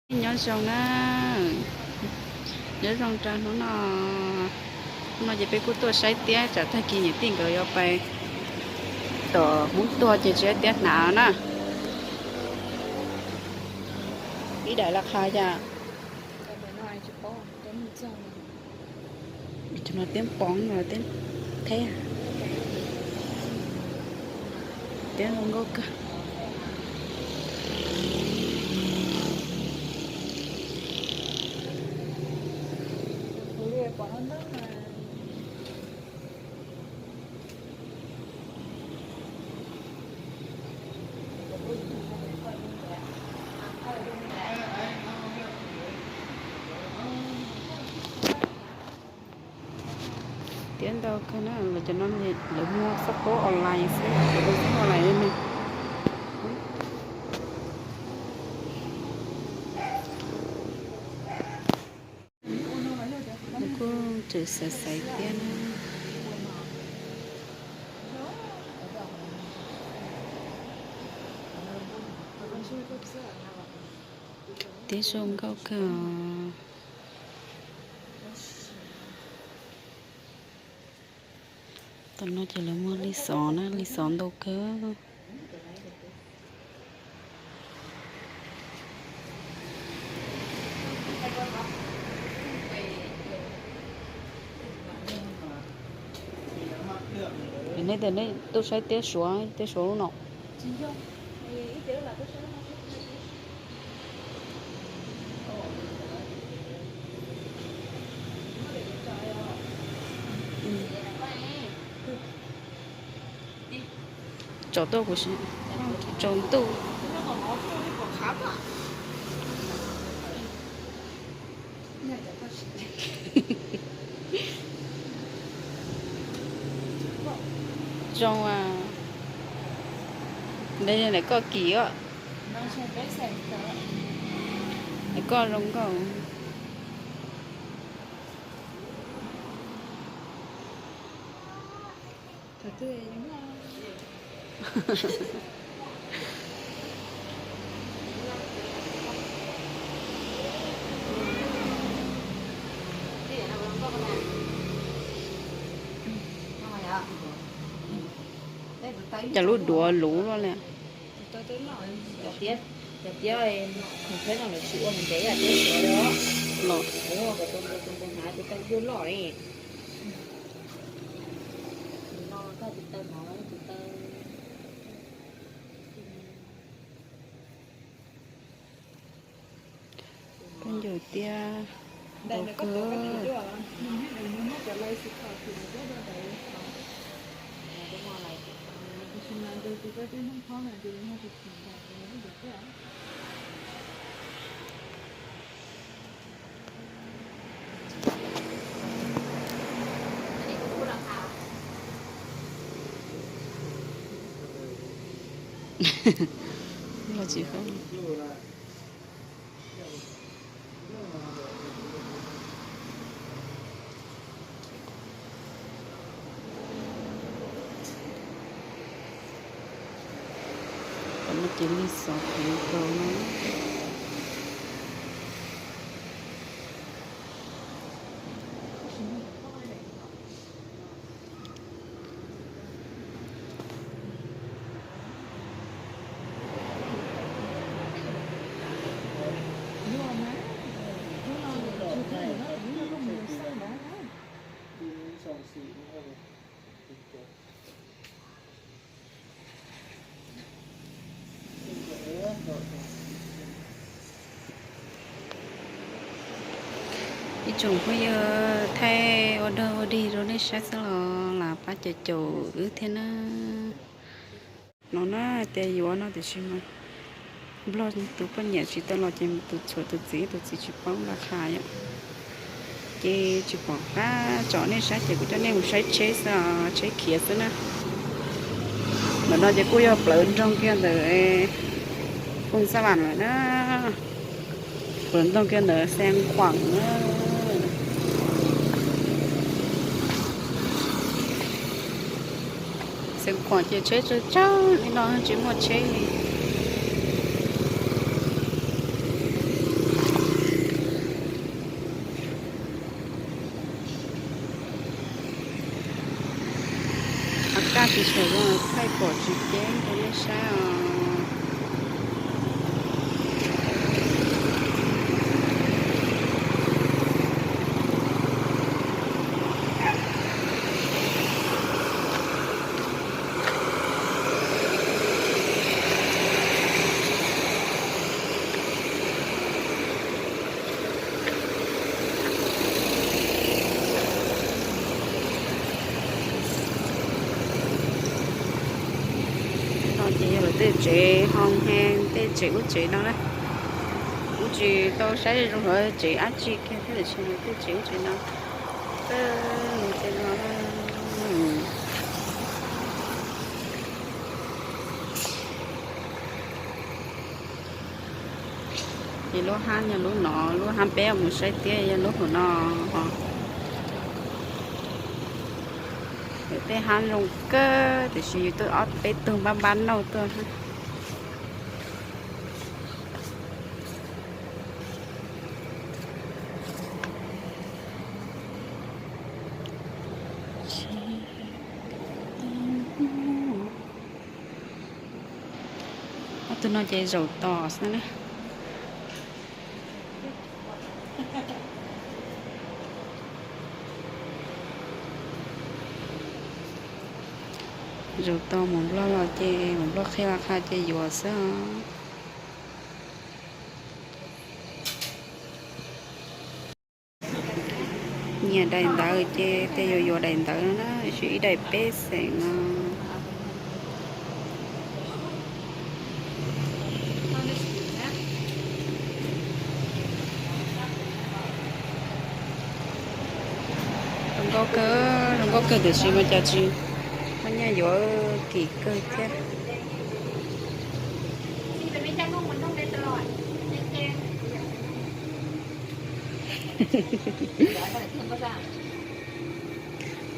Nyob zoo na, nyob zoo rau hnub no. Hnub no ces peb kuj tuaj saib tiab tsam tag kis niam tij nkawd yuav pais tom Hmoob tuag ces tsis saib tiab hnav na. Ib daim laj qha yam. Cov no tiab poob no tiab theb, tiab zoo nkauj kawg. Tiab ntau kawg na, los cov no lawv muag xab paub online xwb, lawv muag xab paub online ne. Nws kuj tseem xaiv xaiv tiab na. Tiab zoo nkauj kawg. Tam no ces lawv muag lis xov na, lis xov ntau kawg. Nej tias nej tuaj saib tiab suav, tiab suav lub no. Tsom tuaj kuv tsaus ntuj. Zoo, ntawd yog ntawm koj kis os. Ntawm koj zoo nkauj. Cas lub duav luv luaj li. Cov tiab, cov tiab, mus teb no lawv tsis ua ntev yam tiab suav los. Tus npua hnav tus tau yug loj li. Tus no tau tus taw hnav tus taw. Koj ncaws tiab ntau kawg. Los tsis Qhov no ces lis xov kuv nkaus no. Ib tsoom phooj ywg thaij ua dog ua dig rau nej saib xwb los lam pab caum caum wb thiab na. No na, tias yuav no tiam sis mas Nplog tus poj niam tsis tau los ces tus txhuam tus txiv, tus txiv tsis paub nqa qha yom. Ces tsis pom qab tsom nej saib ces kuv coj nej mus saib tsheb xwb, tsheb khiav xwb na. Ntawm no ces kuj yog plawv nroog kiag ntawm Phoos Xab Vam lawm na. Plawv nroog kiag ntawm Xeev Khuam na. Xeev Khuam ces tsheb tsawg tsawg li no tsis muaj tsheb li. Thaij pom tsis ceeb rau nej saib os. No ces yog lawv tej tsev hoo he, tej tsev ub tsev no na. Kuv tsis tau saib zoo lawv tsev dab tsi kiag thiab, tiam sis lawv tej tsev ub tsev no, tej no. Ces lub hab yog lub no, lub hab peb mus saib thiab yog lub hauv no. Lawv tej hab zoo kawg, tiam sis yus tuaj ob peb tug npab npab nauj tuaj. Ob tug no ces zaum tos xwb na. Zaum tos mus Nplog los ces mus Nplog qhia vaj qha ces yuav xwb os. Nyiam daim ntawv ces tej yuav yuav daim ntawv no na, ib daim peb xeem no. Zoo nkauj kawg, zoo nkauj kawg tiam sis mas cas tsis muaj nyiaj yuav, kim kawg thiab.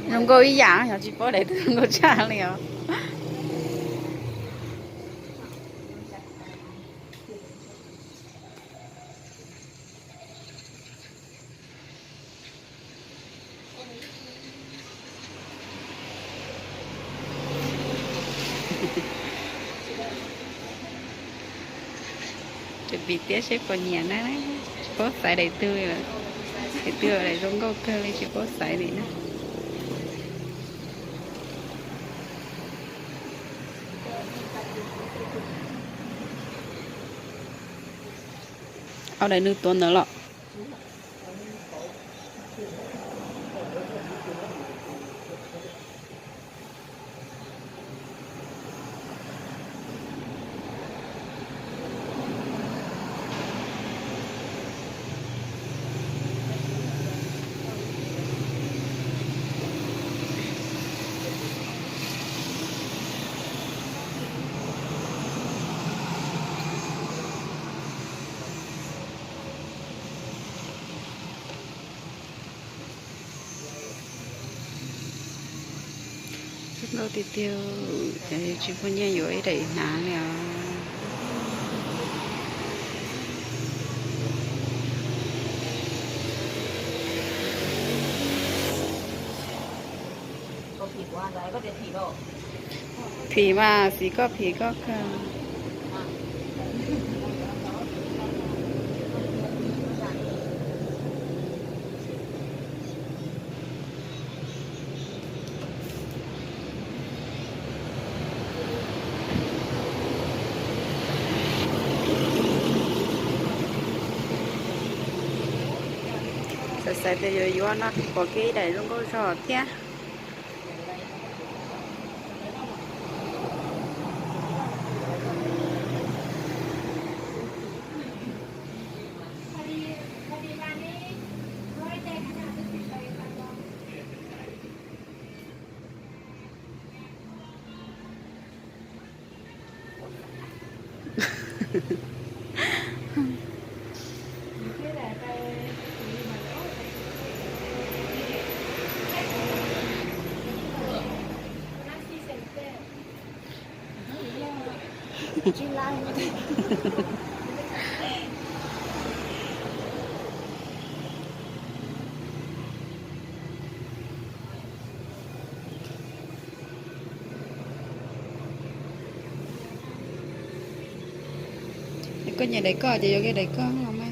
Zoo nkauj ib yam, yog tsis paub daim twg zoo nkauj tshaj li os. Tus pim tiab seb puas nyiam na, tsis paub xaiv daim twg, daim twg zoo nkauj kawg li tsis paub xaiv li na. Au, daim nws tuav ntawd los. Nkauj tiag tiag, tsis muaj nyiaj yuav ib daim hnav li os. Phim mas xim koj phim koj kawg. Xav xav tias yuav yuav no pom kiag ib daim zoo nkauj zog thiab. Koj nyiam daim koj ces yuav kiag daim koj los mas.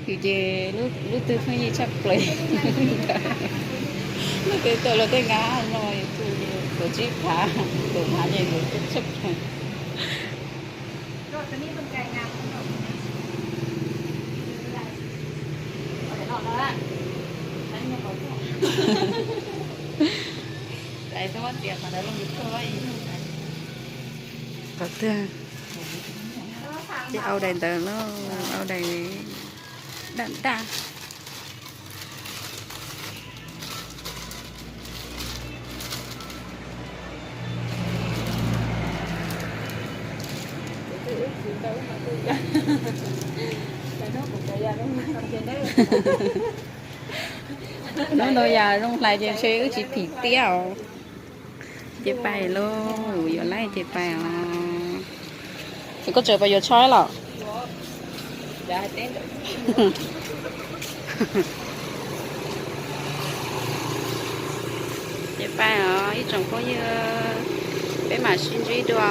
Yus ces lub twg pheej yig tshaj plaws. Lub twg tau luag tej nqa no, yus tus kaum tsib phav, kaum phav ces yus tshaj plaws. Qhov twg? Ces au daim ntawd lauj, au daim daj daj. Hnub no yam zoo hlais ces ntshe wb tsis phim tiab os. Ces pais lauj, yuav laij ces pais os. Es koj tseem pais yuav tshob los? Ces pais os ib tsoom phooj ywg, peb mam sib ntsib dua.